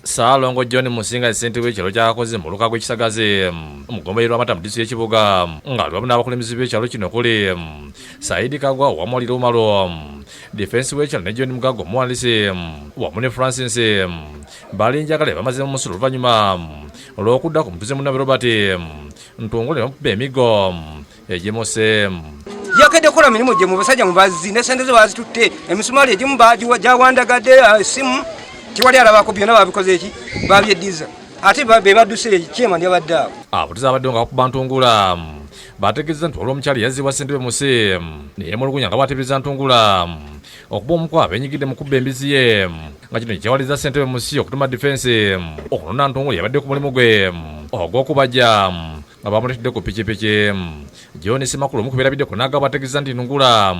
Ssaalongo John Musinga ssentebe w'ekyalo ky'Akakozi mu muluka gw'e Kisagazi mu ggombolola y'e Lwamata mu disitulikiti y'ekibuga ng'ali wamu n'abakulembeze b'ekyalo kino okuli Saidi Kagwa owamwaliro Umaro, difensi w'ekyalo, ne John Mugaga omuwandiisi wamu ne Francis Balinjagala bamaze mu musulo oluvannyuma olw'okudda ku mutuuze munnabe Robert Ntungule ne bamukuba emiggo egimuse. Yakedde kukola mirimu gye mu basajja mubazzi ne sente ze bazitutte, emisumaali egimu gyawandagadde, esimu tiwali alabako, byonna babikoze eki babyeddiza, ate be badduse kyema ndyabadde awo. Abatuuze abaddewo nga bakuba Ntungula bategeezezza nti waliwo omukyala eyazzibwa ssentebe Musi neyemulugunya nga bw'ateebereza Ntungula okuba omu ku abenyigidde mu kubba embizi ye, nga kino kyewaliza ssentebe Musi okutuma difensi okunona Ntungula yabadde ku mulimu gwe ogw'okubajja nga bamuleetedde ku pikipiki. John Semakulu omu ku beerabidde ku nagabo ategeeza nti Ntungula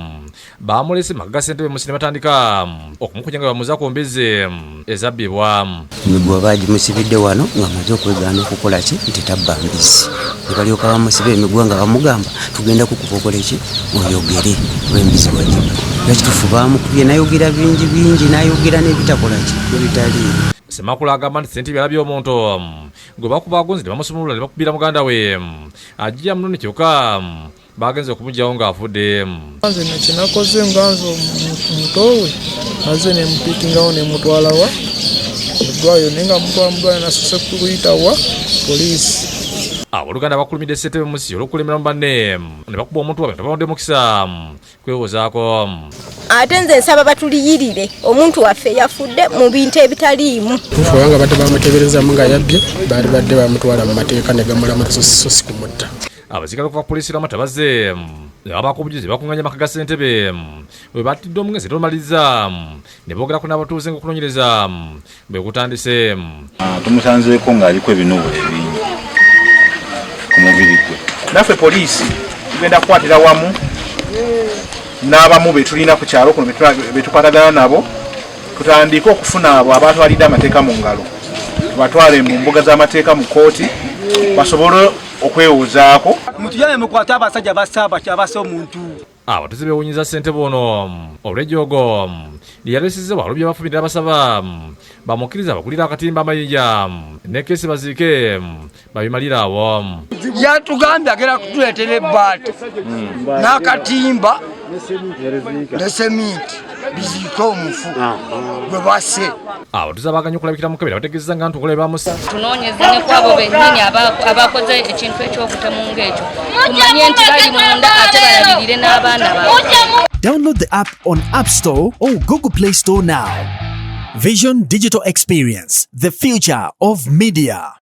bamulese maka ga ssentebe Musi ne batandika okumukunya nga bamuza ku mbizi ezabbibwa. Emiguwa bagimusibidde wano ng'amaze okwegaana okukola ki nti tabba mbizzi, ne balyoka bamusiba emiguwa nga bamugamba, "Tugenda kukuba okole ki, oyogere lw'embizi wagibba." Era kituufu bamukubye, nayogera bingi bingi, nayogera n'ebitakola ki ebitaliimu. Semakulu agamba nti ssentebe alabye omuntu gwe bakuba agonzi ne bamusumulula ne bakubira muganda we ajja munoni, kyokka bagenze okumugyawo ng'afudde. Nze no kyenakoze nga nze omuto we, maze nemupiikingawo nemutwala wa muddwaliro, naye nga mutwala muddwaliro nasose kuyita wa poliisi. Abooluganda bakulumidde ssentebe Musi olw'okulemera mu banne ne bakuba omuntu waabwe nga tabawadde mukisa kwewozaako. Ate nze nsaba batuliyirire omuntu waffe yafudde mu bintu ebitaliimu. Tuufu nga badde bamuteeberezamu nga yabbye, baali badde bamutwala mu mateeka ne gamulamu, so si kumutta. Abaserikale okuva ku poliisi Lwamata bazze ne babaako obujulizi bakuŋŋanya amaka ga ssentebe we battidde omugenzi ne bamaliriza ne boogerako n'abatuuze ng'okunoonyereza bwe kutandise. Tumusanzeeko ng'aliko ebinuubule ebingi ku mubiri gwe. Naffe poliisi tugenda kukwatira wamu n'abamu be tulina ku kyalo kuno be tukwatagana nabo, tutandike okufuna abo abatwalidde amateeka mu ngalo, tubatwale mu mbuga z'amateeka mu kooti basobole okwewozaako. Mutuyambe mukwate abasajja bassa abassa omuntu. Abatuuze beewuunyiza ssentebe ono olw'ejjoogo lyeyalesezza walo byabafumirira, basaba bamukkiriza bakulira akatimba, amayinja ne keesi baziike babimalire awo. Yatugambye agenda kutuleetera ebbaati n'akatimba ne seminti biziike omufu gwe basse. Abatuuze abaganya okulabikira mu kabira bategeeza nga Ntungula bamusa. Tunoonyeze ne ku abo bennyini abakoze ekintu eky'obutemu ng'ekyo, tumanye nti bali munda ate balabirire n'abaana baabwe. Download the app on App Store or Google Play Store now. Vision Digital Experience, the future of media.